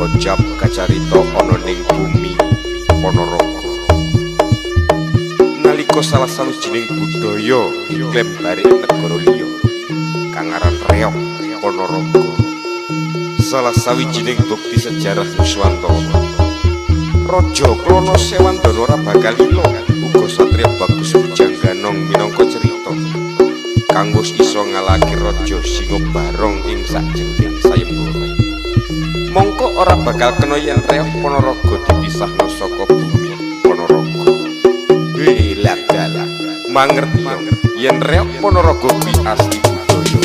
Kocap kacarita ana ning bumi Ponorogo. Nalika salah sawijining budaya diklaim bari negara liya kang aran Reog Ponorogo. Salah sawijining bukti sejarah Nuswantara. Raja Klono Sewandana ora bakal lila, uga satriya bagus Bujangganong minangka cerita kang wis iso ngalahake Raja Singobarong ing sakjengking sayembara. Mongko ora bakal kena yen Reog Ponorogo dipisahno saka bumi Ponorogo. Hei, dalah, mangerti yen Reog Ponorogo kuwi asli budaya.